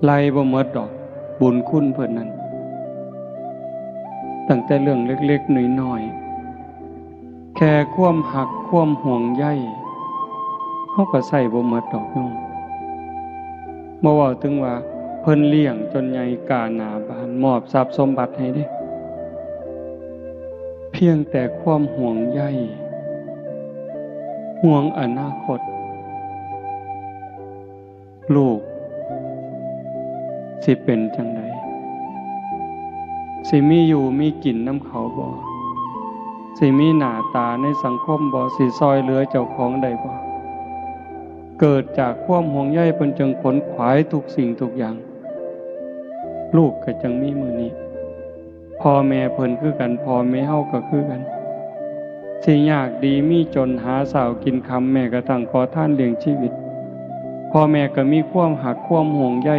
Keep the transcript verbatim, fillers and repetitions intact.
ไล่บ่หมดดอกบุญคุณเพิ่นนั่น ตั้งแต่เรื่องเล็กๆน้อยๆ แค่ความฮักความห่วงใย เฮาก็ใช้บ่หมดดอกโยม บ่เว้าถึงว่าเพิ่นเลี้ยงจนใหญ่ก้าหน้าบ้าน มอบทรัพย์สมบัติให้เด้ เพียงแต่ความห่วงใย ห่วงอนาคต ลูกสิเป็นจั่งใด สิมีอยู่มีกินนำเขาบ่ สิมีหน้าตาในสังคมบ่ สิซ่อยเหลือเจ้าของได้บ่ เกิดจากความห่วงใยเพิ่นจึงขนขวายทุกสิ่งทุกอย่าง ลูกก็จั่งมีมื้อนี้ พ่อแม่เพิ่นคือกัน พ่อแม่เฮาก็คือกัน สิยากดีมีจนหาเช้ากินค่ำ แม้กระทั่งขอทานเลี้ยงชีวิต พ่อแม่ก็มีความฮักความห่วงใย